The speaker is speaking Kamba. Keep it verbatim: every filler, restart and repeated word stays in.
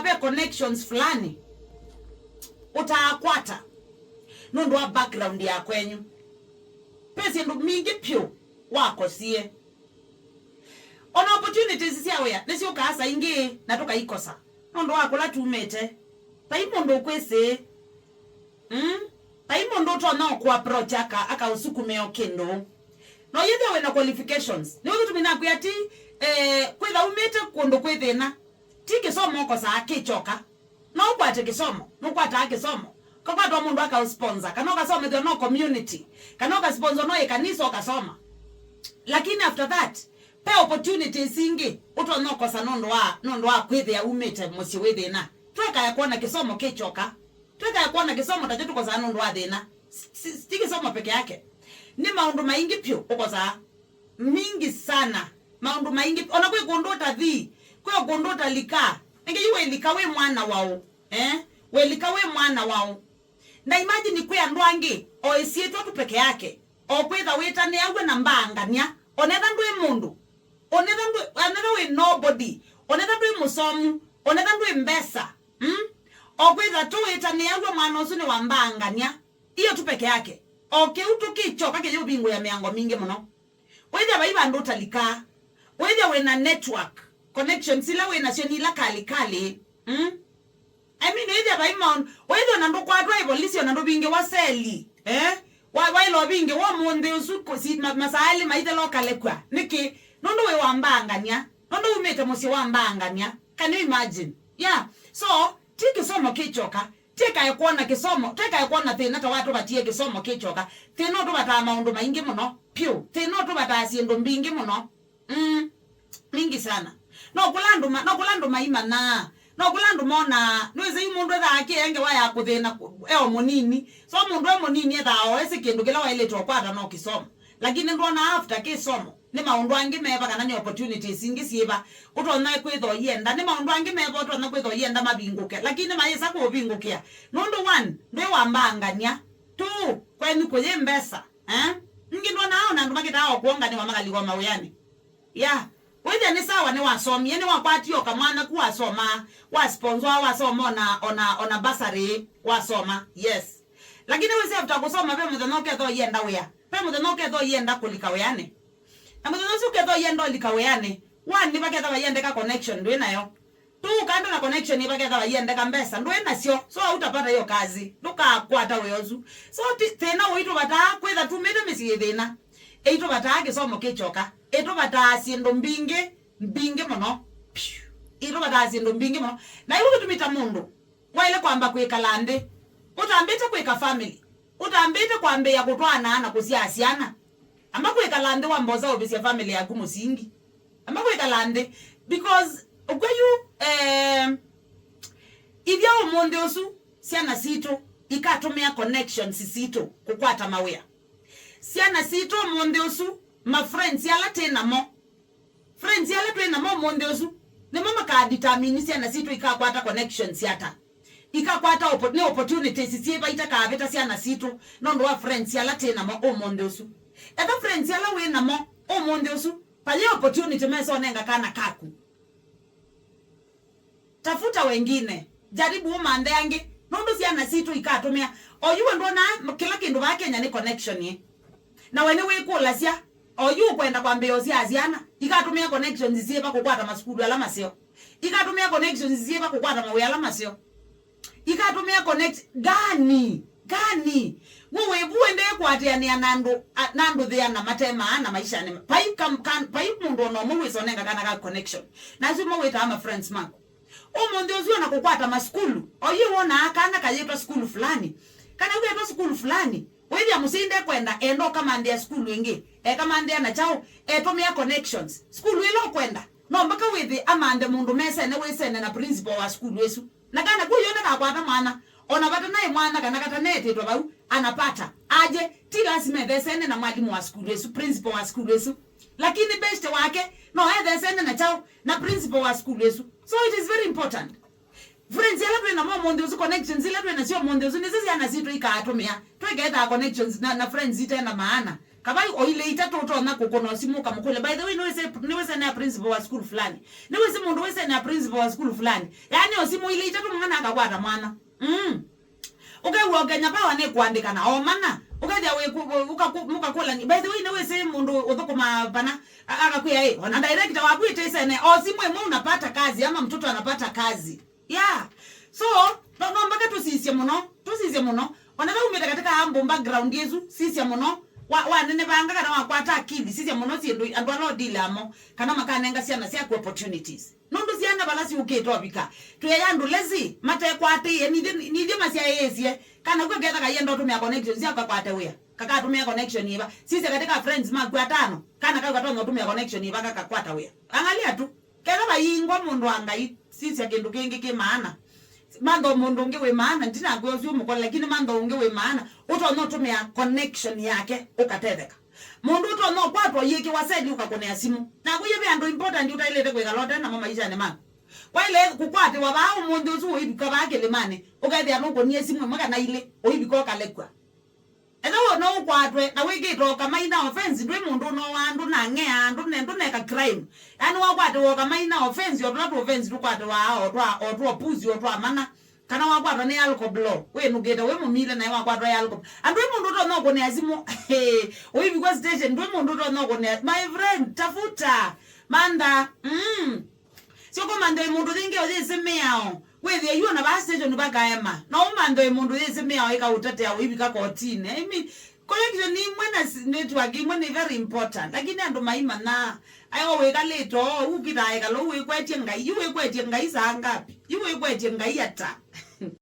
ve connections fulani ũtaakwata nũndũ wa background ya kwenyu. Ve syĩndũ mbingĩ vyũ wakosie. Ona opportunities sya wĩa nĩsyũkaa saa ingĩ na tũkaikosa nũndũ wa kũla tumĩte. Vai mũndũ ũkwĩsĩ. Mm? Vai mũndũ ũtonya kũapproach aka, akaũsukumĩa o kĩndũ. No yĩthĩa wĩna qualifications. Nĩw'o kĩtumi nakwĩa ti, eh, kwĩtha umĩte kũndũ kwĩ thĩna. Ti kĩsomo ũkosaa kĩkyoka. No ũkwate kĩsomo, nũkwataa kĩsomo. Ũkakwatwa mũndũ akaũsponsor, kana ũkasomethw'a no community, kana ũkasponsor no ĩkanisa ũkasoma. Lakini after that, ve opportunities ingĩ ũtonya ũkosa nũndũ wa, nũndũ wa kwĩthĩa umĩte mũsyĩ wĩ thĩna. Twekae kwona kĩsomo kĩkyoka. Twekae kwona kĩsomo takyo tũkosaa nũndũ wa thĩna. Si, si, ti kĩsomo peke yake. Nĩ maũndũ maingĩ vyũ ũkosaa. Mingi sana. Maũndũ maingĩ. Ona kwĩ kũndũ ũtathi. Kwĩ o kũndũ ũtalika. Nĩngĩ yu wĩlika wĩ mwana waũ? Eh? Wĩlika wĩ mwana waũ? Na imagine kwĩ andũ angĩ, o ĩsyĩtwa tu peke yake. O kwĩtha wĩtanĩaw'a na mbaangania. Onetha ndwĩ mũndũ. Onetha ndwĩ, onetha wĩ nobody. Onetha ndwĩ mũsomu. Onetha ndwĩ mbesa. Mm? O kwĩtha tu wĩtanĩaw'a mwana ũsu nĩ wa mbaangania. Iyo tu peke yake. O kĩu tu kĩkyoka kĩyũvingũĩa mĩango mingĩ mũno. Wĩthĩa vai vandũ ũtalikaa. Wĩthĩa wĩna network. Connections ila wĩ nasyo nĩ ila kalĩkalĩ. Mm? I mean, wĩthĩa vai maũndũ. Wĩthĩa ona ndũkwatwa ĩ polisi ona ndũvingĩwa seli. Eh? Wa, waĩla ũvingĩwa ũmũnthĩ ũsu kũ-, si, ma, masaa elĩ maithela ũkalekw'a. Nĩkĩ? Nũndũ wĩ wa mbaangania. Nũndũ umĩte mũsyĩ wa mbaangania. Can you imagine? Yeah. So, ti kĩsomo kĩkyoka. Tikae kwona kĩsomo, tikae kwona thĩna ta watũvatie kĩsomo kĩkyoka. Thĩna ũtũvataa maũndũ maingĩ mũno. Pyũ. Thĩna ũtũvataa syĩndũ mbingĩ mũno. Mm. Mingi sana. No kũla andũ ma-, no kũla andũ maimanaa. No kũla andũ monaa. Nĩwĩsĩ yu mũndũ ethaa akĩĩa ngewa ya kũthĩna kũ-, e o mũnini. So mũndũ e mũnini ethaa o esĩ kĩndũ kĩla waĩlĩte ũkwata no kĩsomo. Lakini ndwonaa after kĩsomo. Nĩ maũndũ angĩ meva kana nĩ opportunities ingĩ syĩva ũtonya kwĩtha ũyenda. Nĩ maũndũ angĩ meva ũtonya kwĩtha ũyenda mavingũke, lakini mayĩsa kũũvingũkĩa. Nũndũ one, ndwĩ wa mbaangania. Two, kwenyu kũyĩ mbesa. Eh? Ningĩ ndwonaa ona andũ makĩtaa o kwonganĩwa makalikwa mawĩanĩ. Yeah. Wĩthĩa nĩ sawa nĩwasomie, nĩwakwatie o kamwana ku wasoma, wasponsoa, wasoma ona, ona, ona bursary, wasoma. Yes. Lakini wĩsĩ after kũsoma ve mũthenya ũketha ũyenda wĩa. Ve mũthenya ũketha ũyenda kũlika wĩanĩ. Na mũthenya ũsu ũketha ũyenda ũlika wĩanĩ, one, nĩvaketha vaiendeka connection ndwĩ nayo. Two, kando na connection nĩvaketha vaiendeka mbesa ndwĩ nasyo. So hautapata hiyo kazi. Ndũkakwata wĩa ũsu. So ti, thĩna ũitũvataa kwĩtha tumĩte mĩsyĩ yĩ thĩna. Ĩitũvataa kĩsomo kĩkyoka. Ĩtũvataa syĩndũ mbingĩ, mbingĩ mũno. Phew. Ĩtũvataa syĩndũ mbingĩ mũno. Na iu kĩtumi ta mũndũ waĩle kwamba kwĩkala nthĩ. Ũtambĩte kwĩka family. Ũtambĩte kwambĩĩa kũtwaanaa na kũsyaa syana. Amba kwĩkala nthĩ wambosa ũvĩsya family yaku mũsingi. Amba kwĩkala nthĩ. Because ũkw'o yu, eh, ithya ũmũnthĩ ũsu syana sitũ ikatũmĩa connections sitũ kũkwata mawĩa. Syana sitũ ũmũnthĩ ũsu, ma friends ala twĩ namo, Friends ala twĩ namo ũmũnthĩ ũsu, nĩmo makadetermine syana sitũ ikakwata connections ata. Ikakwata oppo-, nĩ opportunities syĩva itakavĩta syana sitũ nũndũ wa friends ala twĩ namo ũmũnthĩ ũsu. Etha friends ala wĩ namo ũmũnthĩ ũsu, vayĩ opportunity mesonenga kana kaku. Tafuta wengine. Jaribu ũmanthe angĩ. Nũndũ syana sitũ ikatũmĩa. O yu we ndwonaa kĩla kĩndũ vaa Kenya nĩ connection ĩ? Na we nĩwĩkũlasya, o yu ũkwenda kwambĩĩa ũsyaa syana, ikatũmĩa connections syĩva kũkwata masukulu ala maseo? Ikatũmĩa connections syĩva kũkwata mawĩa ala maseo? Ikatũmĩa connect gani? Gani? We wĩ vu ũendee kũatĩanĩa na andũ, a, na andũ thĩana mate maana maishanĩ? Vai kam-, kan-, vai mũndũ ona ũmwe wĩsonenga kana ka connection. Na asu mo wĩtaa ma friends maku. Ũmũnthĩ ũsu ona kũkwata masukulu. O yu wonaa kana kayĩtwa sukulu fulani. Kana ũketwa sukulu fulani. Wĩthĩa mũsyai ndekwenda, enda ũkamanthĩa sukulu ĩngĩ. Ekamanthĩa na kyaũ? Etũmĩa connections. Sukulu ĩla ũkwenda. No mpaka wĩthĩ amanthe mũndũ mesene wĩsene na principal wa sukulu ĩsu. Na kana kũu yo ndakakwata mwana. Ona vata naĩ mwana kana kata neetĩtwe vau, anapata. Aje, ti lasima ethesene na mwalimu wa sukulu ĩsu, principal wa sukulu ĩsu. Lakini beshte wake, no ethesene na kyaũ? Na principal wa sukulu ĩsu. So it is very important. Friends ala twĩ namo ũmũnthĩ ũsu, connections ila twĩ nasyo ũmũnthĩ ũsu, nĩsyo syana sitũ ikaatũmĩa. Twĩkethaa connections na, na friends ite na maana. Kavai o ile itatũ ũtonya kũkũna o simũ ũkamũkũlya. By the way, nĩwĩsĩ, nĩwĩsĩ nĩa principal wa school fulani. Nĩwĩsĩ mũndũ wĩsĩ nĩa principal wa school fulani. Yaani o simũ ile itatũ mwana akakwata mwana. Mm. Ũkew'a o Kenya Power nĩ kũandĩkana o mana. Ũkethĩa wĩ kũ-, ũkakũ-, mũkakũlani. By the way, nĩwĩsĩ mũndũ ũthũkũma vana, a-, akakwĩa, "Ĩ, ona director waku ĩtĩsene." O simũ ĩmwe unapata kazi ama mtoto anapata kazi. Yeah. So, no, no mpaka tũsisye mũno, tũsisye mũno. Ona vaumĩte katika humble background yesu, sisya mũno. Wa, wanenevanga kana wakwata akili, sisya mũno syĩndũ andũ ala ũdili amo, kana makanenga syana syaku opportunities. Nũndũ syana vala syũkĩte ovika, twĩya andũ lazy, matekwatĩĩe, nithyĩ, nithyĩ masyaĩĩsye, kana kw'o ketha kaienda ũtũmĩa connection syaku kakwate wĩa, kakatũmĩa connection ĩva. Sisya katika friends maku atano, kana kau katonya ũtũmĩa connection ĩva kakakwata wĩa. Angalia tu. Ketha vaiingwa mũndũ wa Ngai, sisya kĩndũ kĩngĩ kĩ maana. Mantha o mũndũ ũngĩ wĩ maana, ndinakwĩa ũsu ũmũkole, lakini mantha ũngĩ wĩ maana, ũtonya ũtũmĩa connection yake ũkatetheka. Mũndũ ũtonya ũkwatwa ũyĩkĩwa seli ũkakũnĩa simũ. Naku yĩ ve andũ important ũtaĩlĩte kwĩkala ũte namo maishanĩ maku. Waĩle kũkwatĩwa vaa ũmũnthĩ ũsu ũivika vaa kĩlĩmanĩ, ũkethĩa nũkũnie simũ ĩmwe kana ilĩ, ũivika ũkalekw'a. Ethĩwa no ũkwatwe na wĩkĩte o kamaina offense, ndwĩ mũndũ ũnoaa, ndũnang'ea, ndũne-, ndũneka crime. Yaani wakwatĩwa o kamaina offense, o tũla tũ offense tũkwatĩwaa o twa, o twa puzi, o twa mana. Kana wakwatwa nĩ alcohol, wĩnũkĩte wĩ mũmile naĩ wakwatwa nĩ alcohol. Andũ ĩ mũndũ ũtonya ũkũnĩa simũ, ũivikwa station, ndwĩ mũndũ ũtonya ũkũnĩa. My friend, tafuta, mantha, mm. Sio kũmantha mũndũ thĩngĩ ũyĩsĩ mĩao. Wĩthĩe yu ona vaa station vakaema. No ũmanthe mũndũ ũyĩsĩ mĩao ĩkaũtetea ũivika kotinĩ. I mean, connection imwe na s-, network imwe nĩ very important. Lakini andũ maimanya. Ayo wĩkalĩte ũu, ũkĩtaa ĩkala ũu wĩkwetye Ngai. Yu wĩkwetye Ngai saa ngapi? Yu wĩkwetye Ngai ata?